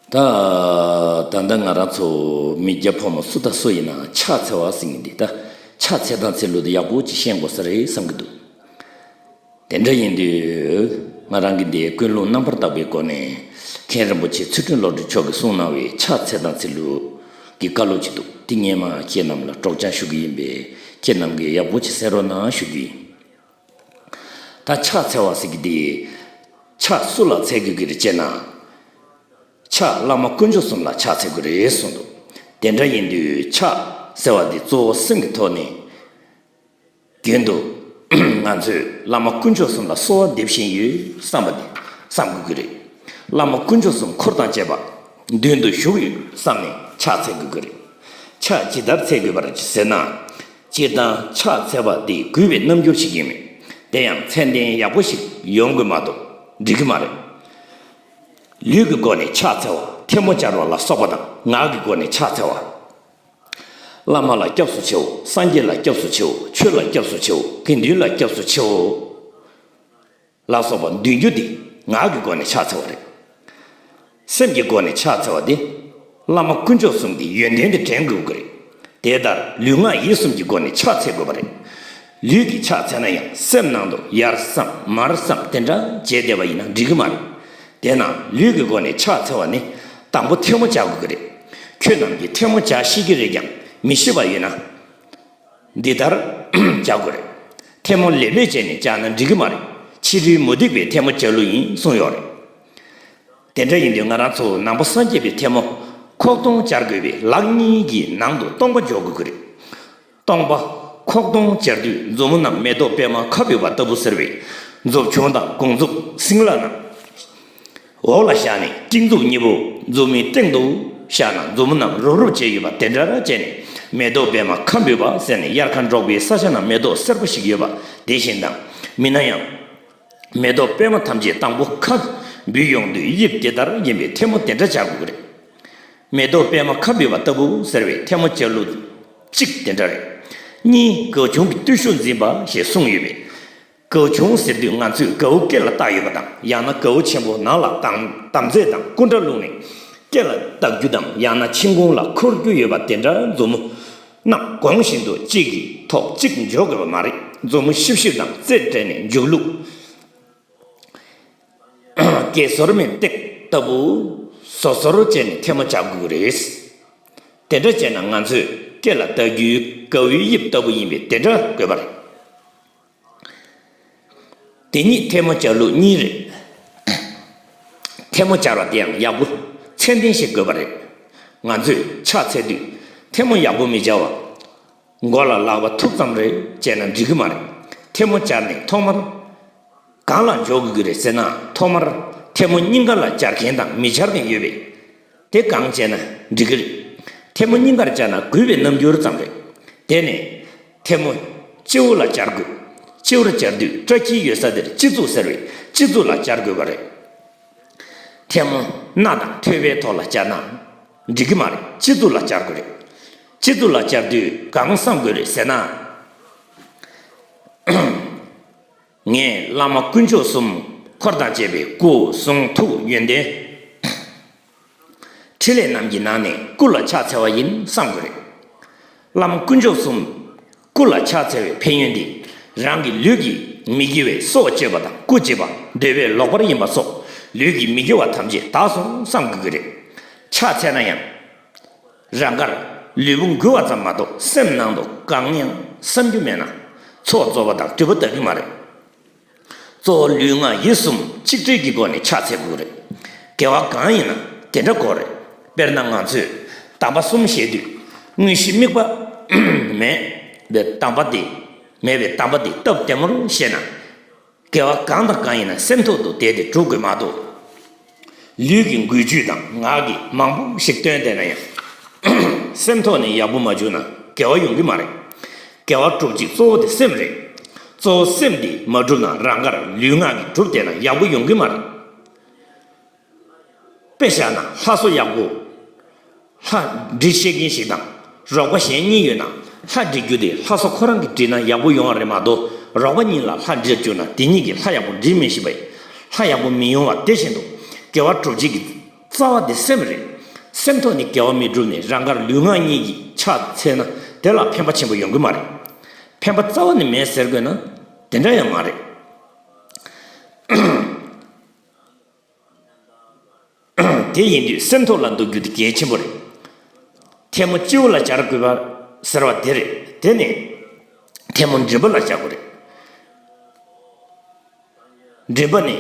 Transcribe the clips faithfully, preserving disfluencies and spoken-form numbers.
ད་ད་ལྟ་ང་རང་ཚོ་མི་སྐྱ་ཕོ་མོ་སུ་དང་སུ་ཡིན་ན་ཕྱག་འཚལ་བ་ཟེར་མཁན་འདི་ད་ཕྱག་འཚལ་དང་འཚལ་ལུགས་འདི་ཡག་པོ་ཅིག་ཤེས་དགོས་ས་རེད་བསམ་གྱི་འདུག་དེ་འདྲ་ཡིན་དུས་ང་རང་གིས་འདི་ཀུན་སློང་རྣམ་པར་དག་པའི་སྒོ་ནས་མཁན་རིན་པོ་ཆེ་ཚུལ་ཁྲིམས་བློ་གྲོས་མཆོག་གིས་གསུངས་གནང་བའི་ཕྱག་འཚལ་དང་འཚལ་ལུགས་ཀྱི་བཀའ་སློབ་ཅིག་འདུག་དེ་སྔོན་མ་ཁྱེད་རྣམས་ལ་སྒྲོག་སྦྱང་ཞུ་གི་ཡིན་པས་ཁྱེད་རྣམས་ཀྱིས་ཡག་པོ་ཅིག་གསན་རོགས་གནང་ཞུ་རྒྱུ་ཡིན། ད་ཕྱག་འཚལ་བ་ཟེར་གྱི་འདི་ཕྱག་སུ་ལ་འཚལ་དགོས་ཀྱི་རེད་ཅེ་ན། ཕྱག་བླ་མ་དཀོན་མཆོག་གསུམ་ལ་ཕྱག་འཚལ་དགོས་རེད་གསུངས་འདུག་དེ་འདྲ་ཡིན་དུས་ཕྱག་ཟེར་བ་འདི་གཙོ་བོ་སེམས་ཀྱི་ཐོག་ནས། རྒྱུན་དུ་ང་ཚོས་བླ་མ་དཀོན་མཆོག་གསུམ་ལ་གསོལ་བ་འདེབས་བཞིན་ཡོད་བསམ་པ་འདི་བསམ་དགོས་ཀྱི་རེད། བླ་མ་དཀོན་མཆོག་གསུམ་འཁོར་དང་བཅས་པ་མདུན་དུ་བཞུགས་ཡོད་བསམ་ནས་ཕྱག་འཚལ་དགོས་ཀྱི་རེད། ཕྱག་ཇི་ལྟར་འཚལ་དགོས་པ་རེད་ཟེར་ན། སྤྱིར་བཏང་ཕྱག་འཚལ་བ་འདི་གུས་པའི་རྣམ་འགྱུར་ཞིག་ཡིན་མོད། དེ་ཡང་ཚད་ལྡན་ཡག་པོ་ཞིག་ཡོང་དགོས་མ་གཏོགས་འགྲིག་གི་མ་རེད། ལུས་ཀྱི་སྒོ་ནས་ཕྱག་འཚལ་བ་ཐལ་མོ་སྦྱར་བ་ལ་སོགས་པ་དང་ངག་གི་སྒོ་ནས་ཕྱག་འཚལ་བ། བླ་མ་ལ་སྐྱབས་སུ་མཆིའོ། སངས་རྒྱས་ལ་སྐྱབས་སུ་མཆིའོ། ཆོས་ལ་སྐྱབས་སུ་མཆིའོ། དགེ་འདུན་ལ་སྐྱབས་སུ་མཆིའོ། ལ་སོགས་པ་འདོན་རྒྱུ་འདི་ངག་གི་སྒོ་ནས་ཕྱག་འཚལ་བ་རེད། སེམས་ཀྱི་སྒོ་ནས་ཕྱག་འཚལ་བ་འདི་བླ་མ་དཀོན་མཆོག་གསུམ་གྱི་ཡོན་ཏན་དེ་དྲན་དགོས་ཀྱི་རེད། དེ་ལྟར་ལུས་ངག་ཡིད་གསུམ་གྱི་སྒོ་ནས་ཕྱག་འཚལ་དགོས་པ་རེད། ལུས་ཀྱིས་ཕྱག་འཚལ་ན་ཡང་སེམས་ནང་དུ་ཡར་བསམ་མར་བསམ་དེ་འདྲ་བྱས་བསྡད་པ་ཡིན་ན་འགྲིག་གི་མ་རེད། དེས་ན་ལུས་ཀྱི་སྒོ་ནས་ཕྱག་འཚལ་བ་ནི་དང་པོ་ཐལ་མོ་སྦྱར་དགོས་ཀྱི་རེད། ཁྱོད་རྣམས་ཀྱིས་ཐལ་མོ་སྦྱར་ཤེས་ཀྱི་རེད་ཀྱང་མི་ཤེས་པ་ཡོད་ན། འདི་ལྟར་སྦྱར་དགོས་རེད། ཐལ་མོ་ལེབ་ལེབ་བྱས་ནས་སྦྱར་ན་འགྲིག་གི་མ་རེད། ཕྱི་རོལ་མུ་སྟེགས་པའི་ཐལ་མོ་སྦྱར་ལུགས་ཡིན་གསུངས་ཡོད་རེད། དེ་འདྲ་ཡིན་དུས་ང་རང་ཚོ་ནང་པ་སངས་རྒྱས་པའི་ཐལ་མོ་ཁོག་སྟོང་སྦྱར་དགོས་པས་ལག་གཉིས་ཀྱི་ནང་དུ་སྟོང་པ་འཇོག་དགོས་ཀྱི་རེད། སྟོང་པ་ཁོག་སྟོང་སྦྱར་དུས་མཛུབ་མོ་རྣམས་མེ་ཏོག་པད་མ་ཁ་འབུས་པ་ལྟ་བུ་ཟེར་བས་མཛུབ་ཆུང་དང་གོང་མཛུབ་སྲིན་ལག་རྣམས། འོག་ལ་བཞག་ནས་སྤྱི་མཛུབ་གཉིས་པོ་མཛུབ་མོའི་སྟེང་དུ་བཞག་ན་མཛུབ་མོ་རྣམས་རུབ་རུབ་བྱས་ཡོད་པ་དེ་འདྲ་ར་བྱས་ནས་མེ་ཏོག་པད་མ་ཁ་འབུས་པ་ཟེར་ནས་དབྱར་ཁ་འབྲོག་པའི་ས་ཆ་ན་མེ་ཏོག་སེར་པོ་ཞིག་ཡོད་པ་དེ་བཞིན་དང་མིན་ན་ཡང་། མེ་ཏོག་པད་མ་ཐམས་ཅད་དང་པོ་ཁ་འབུས་ཡོང་དུས་དབྱིབས་དེ་ལྟར་ཡིན་པའི་ཐལ་མོ་དེ་འདྲ་སྦྱར་དགོས་ཀྱི་རེད། མེ་ཏོག་པད་མ་ཁ་འབུས་པ་ལྟ་བུ་ཟེར་བའི་ཐལ་མོ་སྦྱར་ལུགས་གཅིག་དེ་འདྲ་རེད། གཉིས་གའུ་ཆུང་གི་བརྟུལ་ཞུགས་འཛིན་པ་ཞེས་གསུངས་ཡོད་པས། གའུ་ཆུང་ཟེར་དུས་ང་ཚོས་གའུ་སྐེ་ལ་བཏགས་ཡོད་པ་དང་ཡང་ན་གའུ་ཆེན་པོ་ནང་ལ་དམ་དམ་རྫས་དང་སྐུ་འདྲ་བླུགས་ནས་སྐེ་ལ་བཏགས་རྒྱུ་དང་ཡང་ན་མཆན་ཁུང་ལ་འཁོར་རྒྱུ་ཡོད་པ་དེ་འདྲ་མཛུབ་མོ་རྣམས་གོང་བཞིན་དུ་གཅིག་གི་ཐོག་གཅིག་འཇོག་དགོས་པ་མ་རེད། མཛུབ་མོ་ཤིབ་ཤིབ་དང་རྩེ་སྤྲད་ནས་མཇུག་བླུགས། གེ་སོར་མའི་སྟེགས་ལྟ་བུ་སོ་སོར་བྱས་ནས་ཐལ་མོ་སྦྱར་དགོས་ཀྱི་རེད། དེ་འདྲ་བྱས་ན་ང་ཚོས་སྐེ་ལ་བཏགས་རྒྱུའི་གའུའི་དབྱིབས་ལྟ་བུ་ཡིན་པས་དེ་འདྲ་དགོས་པ་རེད། དེ་ཉིད་ཐལ་མོ་སྦྱར་ལུགས་གཉིས་རེད། ཐལ་མོ་སྦྱར་བ་དེ་ཡང་ཡག་པོ་ཚད་ལྡན་ཞིག་དགོས་པ་རེད། ང་ཚོས་ཕྱག་འཚལ་དུས་ཐལ་མོ་ཡག་པོ་མི་སྦྱར་བ། མགོ་ལ་ལག་པ་ཐུག་ཙམ་རེ་བྱས་ན་འགྲིག་གི་མ་རེད། ཐལ་མོ་སྦྱར་ནས་ཐོག་མར་གང་ལ་འཇོག་དགོས་ཀྱི་རེད་ཟེར་ན་ཐོག་མར་ཐལ་མོ་སྙིང་ག་ལ་སྦྱར་མཁན་དང་མི་སྦྱར་མཁན་ཡོད་པས། དེ་གང་བྱས་ན་འགྲིག་གི་རེད། ཐལ་མོ་སྙིང་གར་སྦྱར་ན་གུས་པའི་རྣམ་འགྱུར་ཙམ་རེད། དེ་ནས་ཐལ་མོ་སྤྱི་བོ་ལ་སྦྱར་དགོས། སྤྱི་བོར་སྦྱར་དུས་སྐྲ་དཀྱིལ་ཡོད་ས་དེར་སྤྱི་གཙུག་ཟེར་བས་སྤྱི་གཙུག་ལ་སྦྱར་དགོས་པ་རེད། ཐལ་མོ་སྣ་དང་ཐོད་པའི་ཐོག་ལ་སྦྱར་ན་འགྲིག་གི་མ་རེད། སྤྱི་གཙུག་ལ་སྦྱར་དགོས་རེད། སྤྱི་གཙུག་ལ་སྦྱར་དུས་གང་བསམ་དགོས་རེད་ཟེར་ན། ངས་བླ་མ་དཀོན་མཆོག་གསུམ་འཁོར་དང་བཅས་པའི་སྐུ་གསུང་ཐུགས་ཡོན་ཏན་འཕྲིན་ལས་རྣམས་ཀྱི་ནང་ནས་སྐུ་ལ་ཕྱག་འཚལ་བ་ཡིན་བསམ་དགོས་རེད། བླ་མ་དཀོན་མཆོག་གསུམ་སྐུ་ལ་ཕྱག་འཚལ་བའི་ཕན་ཡོན་འདི་རང་གི་ལུས་ཀྱིས་མི་དགེ་བའི་སྲོག་གཅོད་པ་དང་སྐུ་གཅིག་པ་འདོད་པས་ལོག་པར་ཡིན་པ་སོགས་ལུས་ཀྱི་མི་དགེ་བ་ཐམས་ཅད་དག་སོང་བསམ་དགོས་ཀྱི་རེད། ཕྱག་འཚལ་ན་ཡང་། རང་དགར་ལུས་པོ་འགུལ་བ་ཙམ་མ་གཏོགས་སེམས་ནང་དུ་གང་ཡང་བསམ་རྒྱུ་མེད་ན་ཚོགས་རྫོགས་པ་དང་གྲུབ་པ་ལྟ་གི་མ་རེད། གཙོ་བོ་ལུས་ངག་ཡིད་གསུམ་གཅིག་སྒྲིལ་གྱི་སྒོ་ནས་ཕྱག་འཚལ་དགོས་རེད། དགེ་བ་གང་ཡིན་ན་དེ་འདྲ་དགོས་རེད། དཔེར་ན་ང་ཚོས་དམ་པ་གསུམ་བཞེས་དུས་དངོས་གཞི་དམིགས་པ་མེད་པའི་དམ་པ་དེ་མེད་པའི་དམ་པ་དེ་སྟབས་བདེ་མོར་བཞེས་ན། དགེ་བ་གང་དང་གང་ཡིན་ན་སེམས་ཐོག་ཏུ་བསྡད་དེ་སྒྲུབ་དགོས་མ་གཏོགས། ལུས་ཀྱི་འགུལ་སྐྱོད་དང་ངག་གི་མང་པོ་ཞིག་བཏོན་བསྡད་ན་ཡང་། སེམས་ཐོག་ནས་ཡག་པོ་མ་བྱུང་ན་དགེ་བ་ཡོང་གི་མ་རེད། དགེ་བ་སྒྲུབ་བྱེད་གཙོ་བོ་དེ་སེམས་རེད། གཙོ་བོ་སེམས་འདི་མ་བསྒྲུབས་ན་རང་དགར་ལུས་ངག་གིས་སྒྲུབ་བསྡད་ན་ཡག་པོ་ཡོང་གི་མ་རེད། དཔེ་བཞག་ན་ལྷ་བཟོ་ཡག་པོ། ལྷ་འབྲི་ཤེས་མཁན་ཞིག་དང་རོགས་པ་གཞན་གཉིས་ཡོད་ན་ལྷ་འབྲི་རྒྱུ་དེ་ལྷ་བཟོ་ཁོ་རང་གིས་འབྲི་ན་ཡག་པོ་ཡོང་བ་རེད་མ་གཏོགས་རོགས་པ་གཉིས་ལ་ལྷ་འབྲི་བཅུག་ན་དེ་གཉིས་ཀྱིས་ལྷ་ཡག་པོ་འབྲི་མི་ཤེས་པས་ལྷ་ཡག་པོ་མི་ཡོང་བ་དེ་བཞིན་དུ་དགེ་བ་སྒྲུབ་བྱེད་ཀྱི་ རྩ་བ་དེ་སེམས་རེད། སེམས་ཐོག་ནས་དགེ་བ་མི་བསྒྲུབས་ནས་རང་དགར་ལུས་ངག་གཉིས་ཀྱིས་ཕྱག་འཚལ་ན་དེ་ལ་ཕན་པ་ཆེན་པོ་ཡོང་གི་མ་རེད། ཕན་པ་རྩ་བ་ནས་མེད་ཟེར་དགོས་ན་དེ་འདྲ་ཡང་མ་རེད། དེ་ཡིན་དུས་སེམས་ཐོག་ལ་འདུག་རྒྱུ་དེ་གལ་ཆེན་པོ་རེད། ཐལ་མོ་སྤྱི་བོ་ལ་སྦྱར་དགོས་པ་ཟེར་བ་དེ་རེད། དེ་ནས་ཐལ་མོ་མགྲིན་པ་ལ་སྦྱར་དགོས་རེད། མགྲིན་པ་ནི་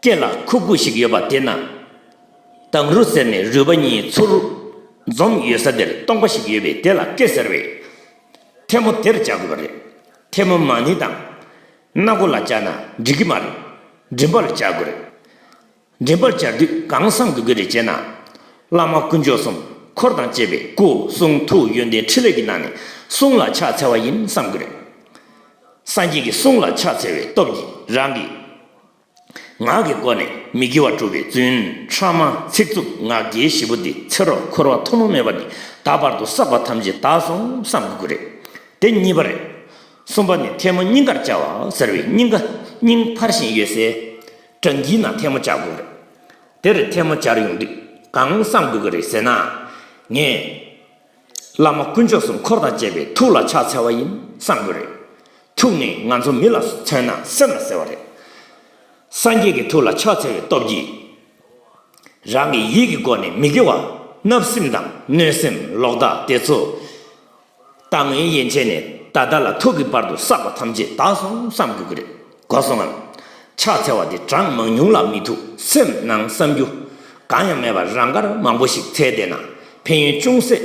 སྐེ་ལ་ཁུག་ཁུག་ཞིག་ཡོད་པ་དེ་ན། དང་རུ་ཟེར་ནས་རུས་པ་གཉིས་ཚུར་འཛོམས་ཡོད་ས་དེར་སྟོང་པ་ཞིག་ཡོད་པས་དེ་ལ་སྐེ་ཟེར་བས། ཐལ་མོ་དེར་སྦྱར་དགོས་པ་རེད། ཐལ་མོ་མ་ཎི་དང་སྣ་སྒོ་ལ་སྦྱར་ན་འགྲིག་གི་མ་རེད། མགྲིན་པར་སྦྱར་དགོས་རེད། མགྲིན་པར་སྦྱར་དུས་གང་བསམ་དགོས་ཀྱི་རེད་ཅེ་ན། བླ་མ་དཀོན་མཆོག་གསུམ་འཁོར་དང་བཅས་པའི་སྐུ་གསུང་ཐུགས་ཡོན་ཏན་ཕྲིན་ལས་ཀྱི་ནང་ནས་གསུང་ལ་ཕྱག་འཚལ་བ་ཡིན་བསམ་དགོས་རེད། སངས་རྒྱས་ཀྱི་གསུང་ལ་ཕྱག་འཚལ་བའི་སྟོབས་ཀྱིས་རང་གི་ངག་གི་སྒོ་ནས་མི་དགེ་བ་སྒྲུབ་པའི་རྫུན་ཕྲ་མ་ཚིག་རྩུབ་ངག་འཁྱལ་བཞི་པོ་འདི་ཚེ་རབས་འཁོར་བ་ཐུན་མོང་མེད་པ་ནས་ད་བར་དུ་བསགས་པ་ཐམས་ཅད་དག་སོང་བསམ་དགོས་ཀྱི་རེད། དེ་གཉིས་པ་རེད། གསུམ་པ་ནི་ཐལ་མོ་སྙིང་གར་སྦྱར་བ་ཟེར་བའི་སྙིང་ག་སྙིང་འཕར་བཞིན་ཡོད་སའི་བྲང་ཁྱིའི་ནང་ཐལ་མོ་སྦྱར་དགོས་རེད། དེར་ཐལ་མོ་སྦྱར་ཡོང་དུས་གང་བསམ་དགོས་ཀྱི་རེད་ཟེར་ན། ངས་བླ་མ་དཀོན་མཆོག་གསུམ་འཁོར་དང་བཅས་པའི་ཐུགས་ལ་ཕྱག་འཚལ་བ་ཡིན་བསམ་དགོས་རེད། ཐུགས་ནི་ང་ཚོ་མི་ལ་མཚོན་ན་སེམས་ལ་ཟེར་བ་རེད། སངས་རྒྱས་ཀྱི་ཐུགས་ལ་ཕྱག་འཚལ་བའི་སྟོབས་ཀྱིས། རང་གི་ཡིད་ཀྱི་སྒོ་ནས་མི་དགེ་བ་བརྣབ་སེམས་དང་གནོད་སེམས་ལོག་ལྟ་དེ་ཚོ། ད་ངའི་ཡན་ཆད་ནས་ད་ལྟ་ལ་ཐུག་གི་བར་དུ་བསགས་པ་ཐམས་ཅད་དག་སོང་བསམ་དགོས་ཀྱི་རེད། གོ་སོང་ངམ། ཕྱག་འཚལ་བ་དེ་གྲངས་མང་ཉུང་ལ་མི་ཐུག་སེམས་ནང་བསམ་རྒྱུ་གང་ཡང་མེད་པར་རང་དགར་མང་པོ་ཞིག་འཚལ་བསྡད་ན་ཕན་ཡོན་ཅུང་ཟད་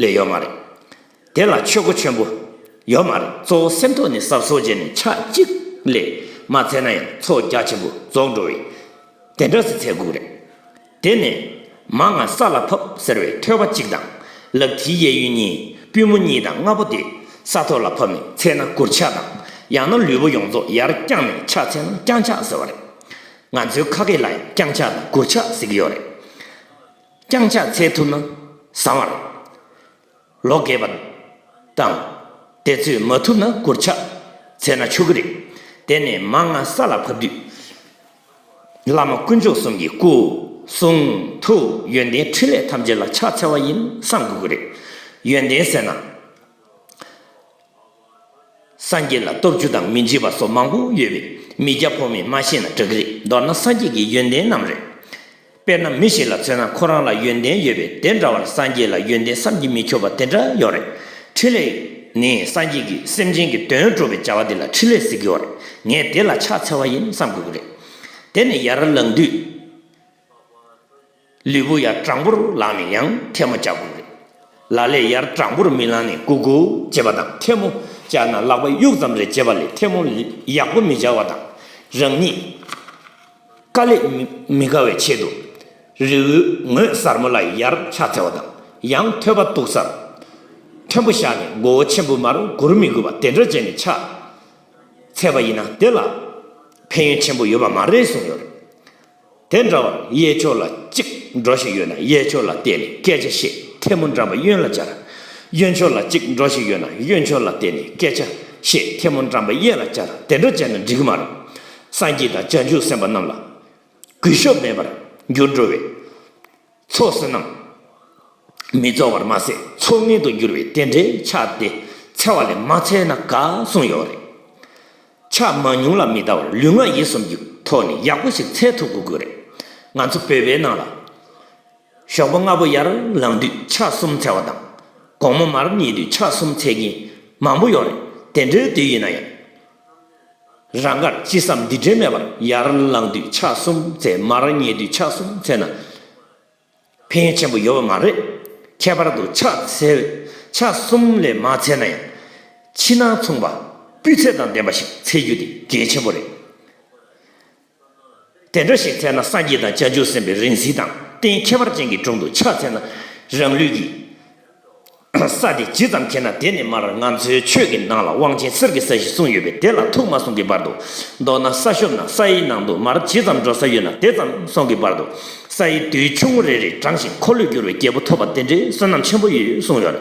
ལས་ཡོད་མ་རེད། དེ་ལ་ཆོས་གོ་ཆེན་པོ་ཡོད་མ་རེད། གཙོ་བོ་སེམས་ཐོག་ནས་གཟབ་གཟབ་བྱས་ནས་ཕྱག་གཅིག་ལས་མ་འཚལ་ན་ཡང་ཚོགས་རྒྱ་ཆེན་པོ་རྫོགས་འགྲོ་བས། དེ་འདྲ་སེ་འཚལ་དགོས་རེད། དེ་ནས་མ་ང་ས་ལ་ཕབ་ཟེར་བའི་ཐོད་པ་གཅིག་དང་ལག་མཐིལ་གཡས་གཡོན་གཉིས་པུས་མོ་གཉིས་དང་ལྔ་པོ་དེ་ས་ཐོག་ལ་ཕབ་ནས་འཚལ་ན་གུར་ཕྱག་དང་ཡང་ན་ལུས་པོ་ཡོངས་རྫོགས་ཡར་བརྐྱངས་ནས་ཕྱག་འཚལ་ན་བརྐྱངས་ཕྱག་ཟེར་བ་རེད། ང་ཚོའི་ཁ་སྐད་ལ་ཡང་བརྐྱངས་ཕྱག་དང་གུར་ཕྱག་ཟེར་གྱི་ཡོད་རེད། བརྐྱངས་ཕྱག་འཚལ་ཐུབ་ན་བཟང་བ་རེད། ལོ་རྒས་པ་དང་། དེ་ཚོས་མ་ཐུབ་ན་གུར་ཕྱག་འཚལ་ན་ཆོག་གི་རེད། དེ་ནས་མ་ང་ས་ལ་ཕབ་དུས། བླ་མ་དཀོན་མཆོག་གསུམ་གྱི་སྐུ། གསུང་། ཐུགས། ཡོན་ཏན་ཕྲིན་ལས་ཐམས་ཅད་ལ་ཕྱག་འཚལ་བ་ཡིན་བསམ་དགོས་ཀྱི་རེད། ཡོན་ཏན་ཟེར་ན། སངས་རྒྱས་ལ་སྟོབས་བཅུ་དང་མི་འཇིགས་པ་སོགས་མང་པོ་ཡོད་པས་མི་སྐྱ་ཕོ་མོས་མ་ཤེས་ན་དྲག་གི་རེད། མདོར་ན་སངས་རྒྱས་ཀྱི་ཡོན་ཏན་རྣམས་རེད། དཔེར་ན་མི་ཞིག་ལ་མཚོན་ན་ཁོ་རང་ལ་ཡོན་ཏན་ཡོད་པས་དེ་འདྲ་བར་སངས་རྒྱས་ལ་ཡོན་ཏན་བསམ་གྱིས་མི་ཁྱབ་པ་དེ་འདྲ་ཡོད་རེད། ཕྲིན་ལས་ནི་སངས་རྒྱས་ཀྱིས་སེམས་ཅན་གྱི་དོན་སྒྲུབ་པའི་བྱ་བ་འདི་ལ་ཕྲིན་ལས་ཟེར་གྱི་ཡོད་རེད། ངས་དེ་ལ་ཕྱག་འཚལ་བ་ཡིན་བསམ་དགོས་ཀྱི་རེད། དེ་ནས་ཡར་ལངས་དུས། ལུས་པོ་ཡར་དྲང་པོར་ལངས་ནས་ཡང་ཐལ་མོ་སྦྱར་དགོས་རེད། ལ་ལས་ཡར་དྲང་པོར་མི་ལངས་ནས་གུག་གུག་བྱེད་པ་དང་ཐལ་མོ་སྦྱར་ན་ལག་པ་གཡུག་ཙམ་རེ་བྱེད་པ་ལས་ཐལ་མོ་ཡག་པོ་མི་སྦྱར་བ་དང་། རང་ཉིད་དཀའ་ལས་མི་མི་དགའ་བའི་ཆེད་དུ་རི་བོའི་ངོས་གཟར་མོ་ལ་ཡར་ཕྱག་འཚལ་བ་དང་ཡང་ཐོད་པ་གཏུགས་སར་མཐོན་པོ་བཞག་ནས་མགོ་བོ་ཆེན་པོ་མར་སྒུར་མི་དགོས་པ་དེ་འདྲ་བྱས་ནས་ཕྱག་འཚལ་བ་ཡིན་ན་དེ་ལ་ཕན་ཡོན་ཆེན་པོ་ཡོད་པ་མ་རེད་གསུངས་ཡོད་རེད། དེ་འདྲ་བར་གཡས་ཕྱོགས་ལ་གཅིག་འགྲོ་ཞིག་ཡོད་ན་གཡས་ཕྱོགས་ལ་བལྟས་ནས་སྐད་ཆ་བཤད། ཐལ་མོ་འགྲམ་པ་གཡོན་ལ་སྦྱར། གཡོན་ཕྱོགས་ལ་གཅིག་འགྲོ་ཞིག་ཡོད་ན་གཡོན་ཕྱོགས་ལ་བལྟས་ནས་སྐད་ཆ་བཤད། ཐལ་མོ་འགྲམ་པ་གཡས་ལ་སྦྱར། དེ་འདྲ་བྱས་ན་འགྲིག་གི་མ་རེད། སངས་རྒྱས་དང་བྱང་ཆུབ་སེམས་དཔའ་རྣམས་ལ་གུས་ཞབས་མེད་པར་འགྱུར་འགྲོ་བས། ཚོགས་བསོད་ནམས་མི་རྫོགས་པར་མ་ཟད་ཚོགས་ངན་དུ་འགྱུར་བས་དེ་འདྲའི་ཕྱག་དེ་འཚལ་བ་ལས་མ་འཚལ་ན་དགའ་གསུངས་ཡོད་རེད། ཕྱག་མང་ཉུང་ལ་མི་ལྟ་བར་ལུས་ངག་ཡིད་གསུམ་གྱི་ཐོག་ནས་ཡག་པོ་ཞིག་འཚལ་ཐུབ་དགོས་ཀྱི་རེད། ང་ཚོ་བོད་པའི་ནང་ལ་ཞོགས་པ་སྔ་པོ་ཡར་ལངས་དུས་ཕྱག་གསུམ་འཚལ་བ་དང་། དགོང་མོ་མར་ཉལ་དུས་ཕྱག་གསུམ་འཚལ་མཁན་མང་པོ་ཡོད་རེད། དེ་འདྲའི་དུས་ཡིན་ན་ཡང་། རང་དགར་ཅི་བསམ་འདི་འདྲའི་མེད་པར་ཡར་ལངས་དུས་ཕྱག་གསུམ་འཚལ། མར་ཉལ་དུས་ཕྱག་གསུམ་འཚལ་ན། ཕན་ཡོན་ཆེན་པོ་ཡོད་པ་མ་རེད། ཁྱད་པར་དུ་ཕྱག་འཚལ། ཕྱག་གསུམ་ལས་མ་འཚལ་ན་ཡང་། ཕྱི་ནང་མཚུངས་པ་སྤུས་ཚད་དང་ལྡན་པ་ཞིག་འཚལ་རྒྱུ་དེ་གལ་ཆེན་པོ་རེད། དེ་འདྲ་ཞིག་འཚལ་ན་སངས་རྒྱས་དང་བྱང་ཆུབ་སེམས་དཔའི་རིང་བསྲེལ་དང་རྟེན་ཁྱད་པར་ཅན་གྱི་དྲུང་དུ་ཕྱག་འཚལ་ན་རང་ལུས་ཀྱི་ས་དེ་ཇི་ཙམ་ཁེལ་ན་དེ་ནས་མར་ང་ཚོའི་ཆོས་ཀྱི་ནང་ལ་དབང་ཆེན་གསེར་གྱི་ས་གཞི་གསུངས་ཡོད་པས་དེ་ལ་ཐུག་མ་སོང་གི་བར་དུ། མདོར་ན་ས་ཤོམ་ན་ས་ཡི་ནང་དུ་མར་ཇི་ཙམ་འགྲོ་ས་ཡོད་ན་དེ་ཙམ་སོང་གི་བར་དུ། ས་ཡི་རྡུལ་ཆུང་ངུ་རེ་རེ་བགྲངས་ཤིང་འཁོར་ལོས་སྒྱུར་བའི་རྒྱལ་པོ་ཐོབ་པ་དེ་འདྲའི་བསོད་ནམས་ཆེན་པོ་ཡོད་གསུངས་ཡོད།